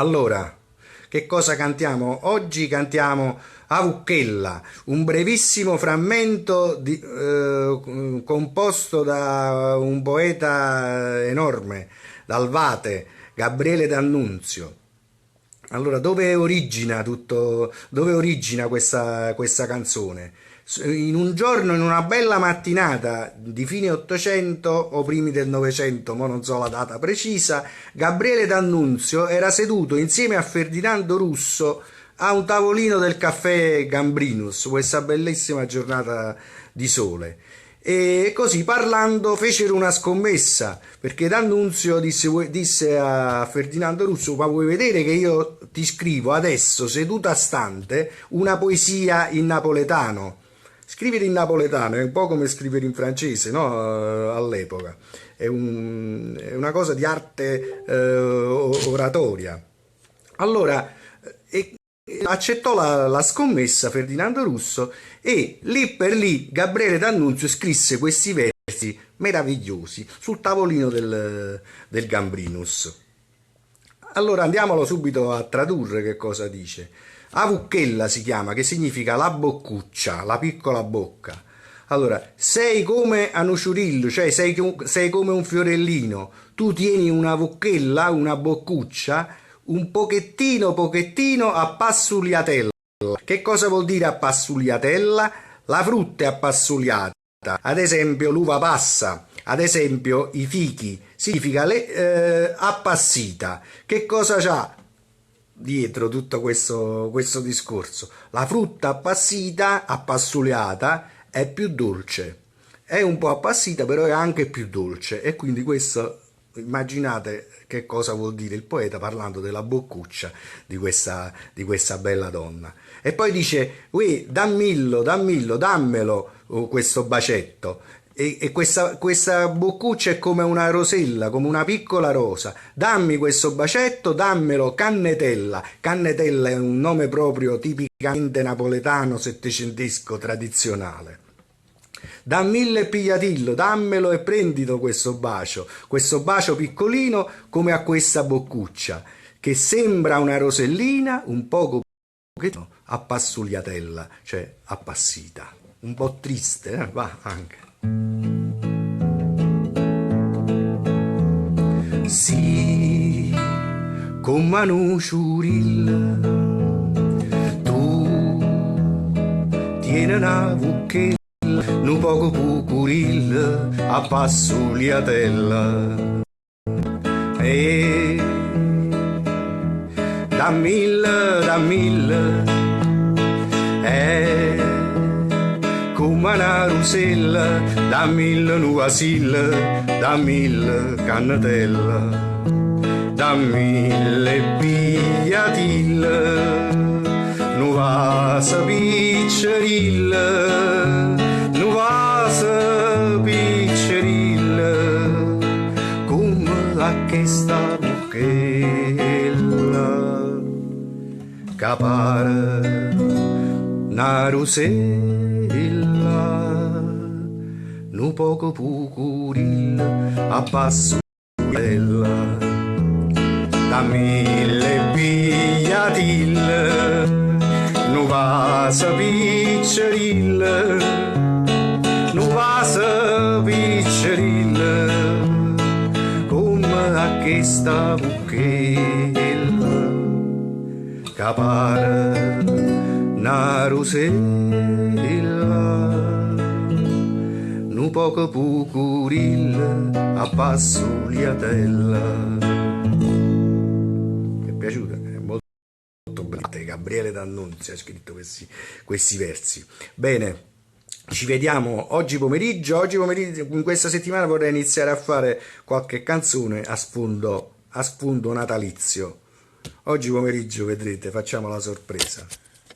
Allora, che cosa cantiamo? Oggi cantiamo 'A vucchella, un brevissimo frammento composto da un poeta enorme, dal Vate, Gabriele D'Annunzio. Allora, dove origina tutto, dove origina questa canzone? In un giorno, in una bella mattinata di fine Ottocento o primi del Novecento, mo non so la data precisa, Gabriele D'Annunzio era seduto insieme a Ferdinando Russo a un tavolino del caffè Gambrinus, questa bellissima giornata di sole. E così parlando fecero una scommessa, perché D'Annunzio disse a Ferdinando Russo: ma vuoi vedere che io ti scrivo adesso, seduta stante, una poesia in napoletano? Scrivere in napoletano è un po' come scrivere in francese, no? All'epoca. È una cosa di arte oratoria. Allora, accettò la scommessa Ferdinando Russo e lì per lì Gabriele D'Annunzio scrisse questi versi meravigliosi sul tavolino del Gambrinus. Allora andiamolo subito a tradurre che cosa dice. 'A vucchella si chiama, che significa la boccuccia, la piccola bocca. Allora, sei come a nu ciurillo, cioè sei come un fiorellino, tu tieni una vucchella, una boccuccia, un pochettino, pochettino appassuliatella. Che cosa vuol dire appassuliatella? La frutta è appassuliata, ad esempio l'uva passa, ad esempio i fichi, significa appassita. Che cosa c'ha dietro tutto questo discorso? La frutta appassita, appassuliata, è più dolce, è un po' appassita però è anche più dolce, e quindi questo, immaginate che cosa vuol dire il poeta parlando della boccuccia di questa bella donna. E poi dice: uè, dammillo, dammillo, dammelo, oh, questo bacetto. E questa boccuccia è come una rosella, come una piccola rosa. Dammi questo bacetto, dammelo, cannetella. Cannetella è un nome proprio tipicamente napoletano, settecentesco, tradizionale. Dammillo e pigliatillo, dammelo e prendilo questo bacio, questo bacio piccolino come a questa boccuccia, che sembra una rosellina, un poco appassuliatella, cioè appassita, un po' triste, va anche. Sì, come un ciurillo, tu tieni una vucchella, nu poco pucurilla, appassuliatella. E dammilla, dammilla, è come una rosella, dammilla nu vasilla, dammilla cannetella, dammilla e pigliatilla, nu vasa piccerilla, nu vasa piccerilla, come a questa buchella, che pare una rosella, nu poco pucurilla, appassuliatella. Dammilla e pigliatilla, nu vasa piccerilla, nu vasa piccerilla, come a questa buchella, che pare una rosella, nu poco pucurilla, appassuliatella. Mi è piaciuta? È molto bella. Gabriele D'Annunzio ha scritto questi versi. Bene, ci vediamo oggi pomeriggio. Oggi pomeriggio, in questa settimana vorrei iniziare a fare qualche canzone a sfondo natalizio. Oggi pomeriggio vedrete, facciamo la sorpresa.